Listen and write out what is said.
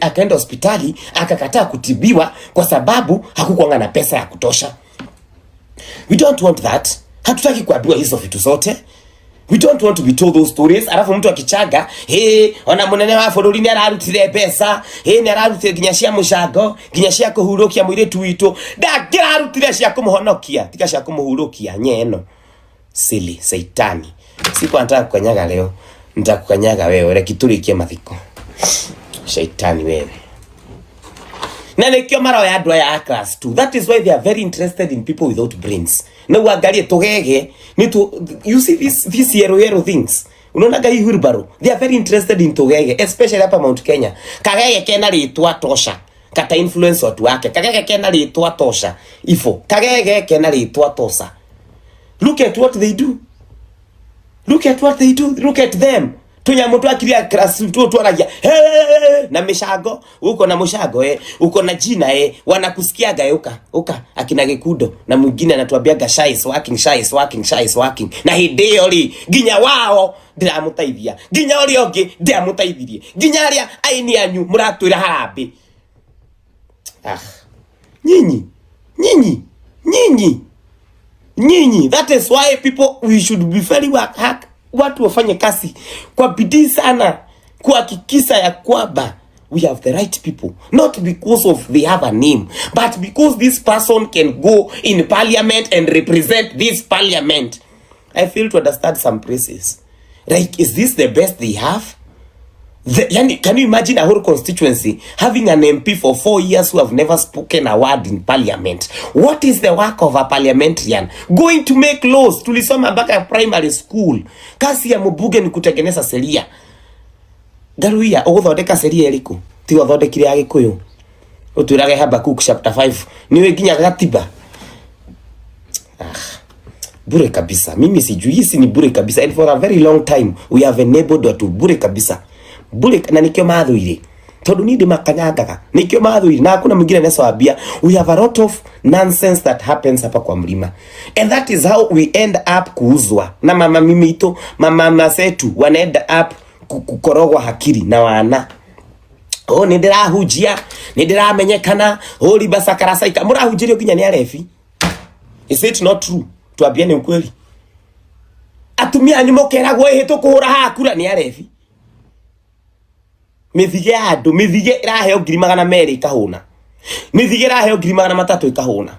Akaenda hospitali akakataa kutibiwa kwa sababu hakukuanga na pesa ya kutosha. We don't want that. Hatutaki kuambiwa hizo vitu zote. We don't want to be told those stories. Alafu mtu akichaga, hey, ona munene wa bũrũri nĩ ararutire mbeca, hey, nĩ ararutire nginya cia mũcango, nginya cia kũhurũkia mũirĩtu witũ. Ndangĩrarutire cia kũmũhonokia, tiga cia kũmũhurũkia nyeno. Silly, saitani. Siku nataka kukanyaga leo, nitakukanyaga wewe, reke tũrĩkie mathiko. Shaitani wewe. Na nikio maroya andũ aya a class 2. That is why they are very interested in people without brains. Na uangalie tugege ni tu, you see this yellow yellow things, unaona hii wheelbarrow, they are very interested in tugege, especially hapa Mount Kenya. Kagege kena ritwa tosha kata influence watu wake. Kagege kena ritwa tosha ifo, kagege kena ritwa tosa. Look at what they do, look at what they do, look at them. Tunyamu twakiria class tu twaragia, hey, na mishango uko na mushango, eh, uko na jina, eh, wanakusikiaga, eh, uka uka akina Gikundo na mwingine anatuambiaga SHA is working, SHA is working, SHA is working, na hindi iyo ri nginya wao ndiramuteithia, nginya uria ungi ndiramuteithirie, nginya aria aini anyu muratwira harambe. Ah, nyinyi, nyinyi, nyinyi, nyinyi. That is why people, we should be very work hard. Watu wafanye kazi kwa bidii sana kuhakikisha ya kwamba we have the right people, not because of they have a name, but because this person can go in parliament and represent this parliament. I fail to understand some places, like, is this the best they have? Yani, can you imagine a whole constituency having an MP for 4 years who have never spoken a word in parliament? What is the work of a parliamentarian? Going to make laws. Tulisoma mpaka primary school. Kazi ya mbunge ni kutengeneza sheria. Ngaruiya, ũgũthondeka sheria ĩrĩkũ? Tiga ũthondekire ya Gĩkũyũ. Ũtwĩrage Habakkuk chapter 5. Niwe nginya gatiba. Bure kabisa. Mimi sijui, hisi ni bure kabisa, and for a very long time we have enabled watu bure kabisa, bure. Na nikio mathuire, tondu ni ndimakanyangaga, nikio mathuire, na hakuna mwingine anaweza. We have a lot of nonsense that happens hapa kwa mlima, and that is how we end up kuuzwa na mama mimito, mama zetu wana end up kukorogwa hakiri na wana. Oh, nĩ ndĩrahunjia, nĩ ndĩramenyekana, oh, ribasakarasaica mũrahunjĩrio nginya nĩ arebi. Is it not true? Tuambiane ukweli. Atumia anyu mũkeragwo ĩhĩ tũkũhũra haha kura nĩ arebi. Mĩthige ya andũ, mĩthige ĩraheo 200,000 ĩkahũna, mĩthige ĩraheo 300,000 ĩkahũna.